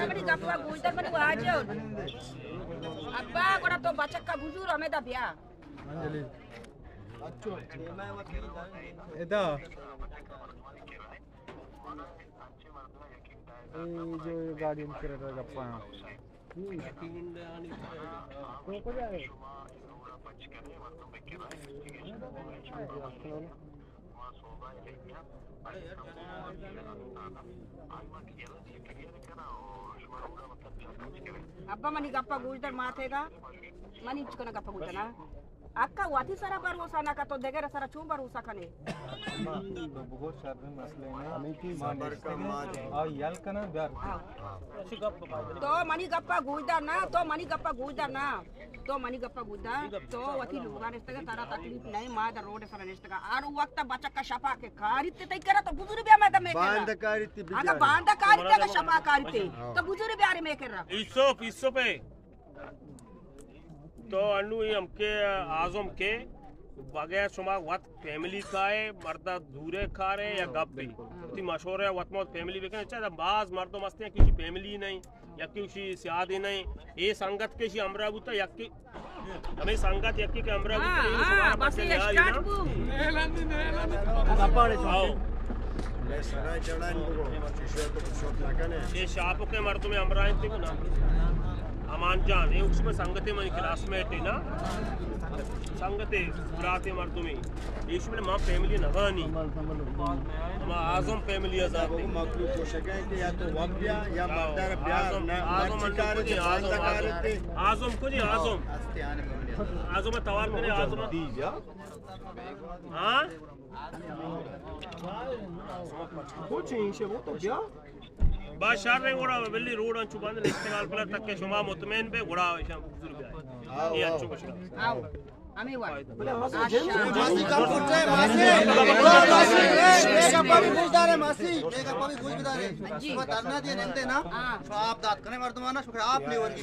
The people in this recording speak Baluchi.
منی گپا گوش دار منی واجہ۔ ابا گڑا تو بچکا بزور ہمیدا بیا۔ ادا۔ اے جو گاڑی ہم کرے گپا۔ ابا منی گپا گوش دار ماتے گا۔ منی چکنا گپا گوش دار نا۔ اکا وتی سرا بھروسہ نہ کتو، دگرے سرا چون بھروسہ کنے؟ تو بگو شر مسئلہ نہ۔ ہمیں کی ما صبر کا نشتگیں۔ ما آ یل کنا بیار۔ ہاں۔ تو منی گپا گوش دار نا، تو منی گپا گوش دار نا، تو منی گپا گوش دار۔ تو وتی لوگا نشتگا، ترا تکلیف نہیں، ما در روڈ سرا نشتگا۔ ہر وقت بچکا شپا کے کاری تے تئی کرا تو بزور بیا میں دمے کرا۔ باند کاری تی اگا بجا۔ باند کاری تے اگا شپا کاری تے۔ تو بزور بیا رے میں کرا۔ ایسوپ، ایسوپ ہے۔ تو انو ای ہم کہ آزم کہ بغیر شما وت فیملی کائے، مردا دورے کارے یا گپی۔ وتی مشورہ وت موت فیملی بکن، اچھا باز مردم ہستے ہیں کہ اسی فیملی نہیں، یا کہ اسی سیادی نہیں۔ اے سنگت کے اسی ہمراہ بوتا، یا کہ ہمیں سنگت یکی کے ہمراہ بوتا، ہاں، اے ہاں، شما بس اے یاری اسٹارٹ نا۔ بو۔ آؤ۔ میں سرا چڑھان بگو، چشوے تو کچھ شوق نہ کنے۔ اے شاپو کے مردم ہمراہ تے کو نا۔ امان جان، اے اس میں سنگتے منی کلاس میٹ ہے نا۔ سنگتے، براتے مردمی۔ ایش میں ما فیملی نہ بانی۔ ہما آزم فیملی آزاد ہے۔ مخلوق کو شکایت یا تو وقت بیا یا مردار بیا، آزم، نہ آزم مرچی کارے تے، آزم، باندا کارے تے۔ آزم کو جی، آزم۔ آزم توار کرے، آزم۔ ہاں؟ کچھ انشے وہ تو بیا۔ با شر رہے گڑا بلی روڈ انچو بند استعمال کلا تک کہ شما مطمئن بے گڑا ایشاں بزرگ آئے۔ یہ انچو کچھ۔ آؤ۔ ہمیں وقت۔ ماسی، کم پٹے، ماسی۔ میگا پاوی گوش دارے، ماسی۔ میگا پاوی گوش دارے۔ جی۔ شما دھرنا دیے نندے نا۔ ہاں۔ شما آپ داد کنے مردمانا، شکر آپ لیور کی۔